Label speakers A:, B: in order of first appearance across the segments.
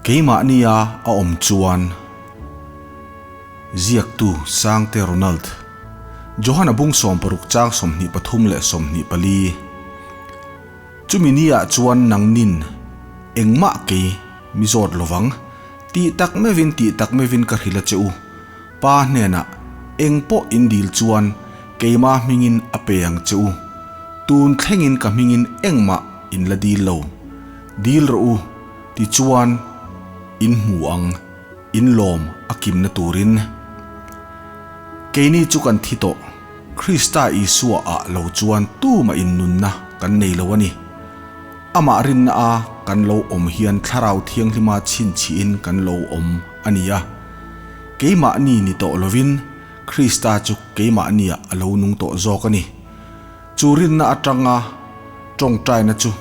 A: Keimahnia a awm chuan Ziaktu Sangte Ronald, Johana bung 60 chang 23 leh 24. Chumi niah chuan nangnin engmah kei mi zawt lovang, tih tak meuhin tih tak meuhin ka hrilh a che u. Pa hnenah eng pawh in dil chuan keima hmingin a pe ang che u. Tun thlengin ka hmingin engmah in la dil lo. Dil rawh u, tichuan in hmu ang, in lawm a kimna turin. Keini chu kan thi tawh, Krista Isua ah lo chuan tumah in nunna kan nei lo a ni. Amah rinna a kan lo awm hian Thlarau Thianghlima chhinchhihin kan lo awm a ni a. Keimahni ni tawh lovin Krista chu keimahniah a lo nung tawh zawk a ni. Chu rinna atanga tawngtaina chu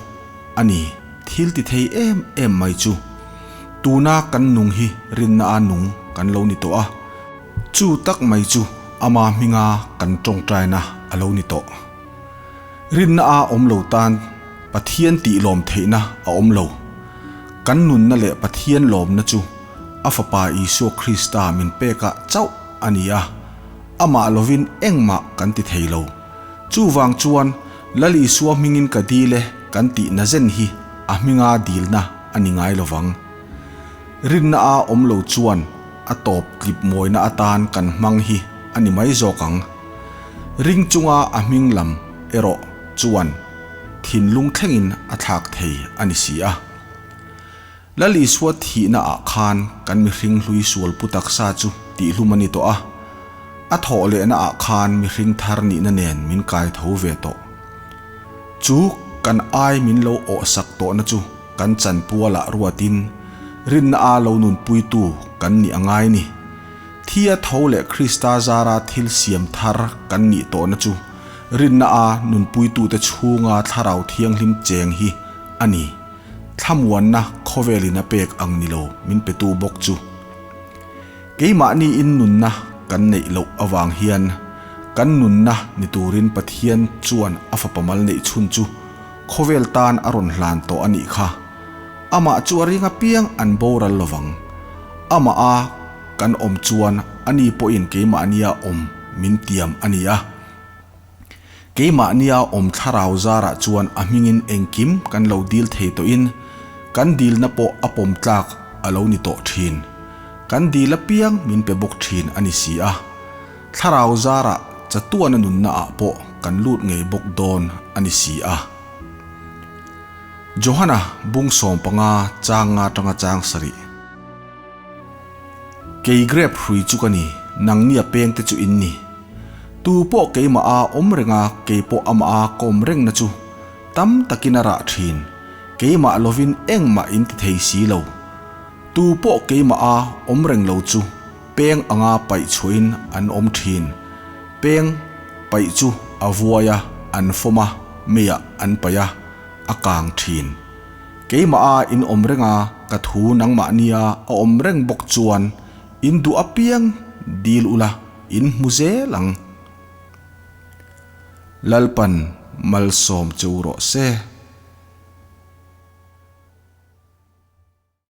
A: a ni thil ti thei em em mai chu. Tuna kan nung hi rinna a nung kan lo ni tawh a, chu tak mai chu ama hminga kan tawngtaina a lo ni tawh. Rinna a awm lo tan Pathian tih lawm theihna a awm lo. Kan nunna leh Pathian lawmna chu a Fapa Isua Krista min pekah chauh a ni a, amah lovin engmah kan ti thei lo. Chuvang chuan Lal Isua hmingin ka dil e kan tih na zen hi a hminga dilna a ni ngai lovang. Rinna a awm lo chuan a tawp tlip mawina atan kan hmang hi a ni mai zawk ang. Ring chunga a hming lam erawh chuan thinlung thlengin a thlak thei a ni si a. Lal Isua thihna ah khan kan mihring hlui sual pu taksa chu tihhlum a ni tawh a, a thawh lehna ah khan mihring thar nihna nen min kai tho ve tawh. Chu kan ai min lo awh sak tawhna chu kan chanpual ah ruatin rinna a lo nunpuitu kan nih a ngai ni. Thi a tho leh Krista zara thil siam thar kan nih tawhna chu rinna a nunpuitute chhunga Thlarau Thianghlim cheng hi a ni. Thlamuanna khawvelin a pek ang ni lo min petu bawk chu. Keimahni in nunna kan neih loh avang hian kan nunna ni turin Pathian chuan a fapa mal neih chhun chu khawvel tan a rawn hlan tawh a nih kha. Amah chu a ring apiang an boral lovang. Amah a kan awm chuan ani pawhin keimahnia awm min tiam a ni a. Keimahnia awm thlarau zarah chuan a hmingin engkim kan lo dil thei tawhin kan dilna pawh a pawm tlak a lo ni tawh thin. Kan dil apiang min pe bawk thin a ni si a. Thlarau zarah chatuana nunna ah pawh kan lut ngei bawk dawn a ni si a. Johana bung 15 chang nga tanga chang sarih. Kei grep hrui chu ka ni, nangnia pengte chu in ni. Tu pawh keimah a awm reng a, kei pawh amah a ka awm rengna chu tam takin a rah thin. Keimah lovin engmah in ti thei si lo. Tu pawh keimah a awm reng lo chu peng anga paih chhuahin an awm thin. Peng paih chu a vuai a, an fawm a, meiah an paih a, a kang thin. Keimah a in awm reng a, ka thu nangmahnia a awm reng bawk chuan in duh apiang dil ula in hmu zel ang. Lalpan malsawm che u rawh se.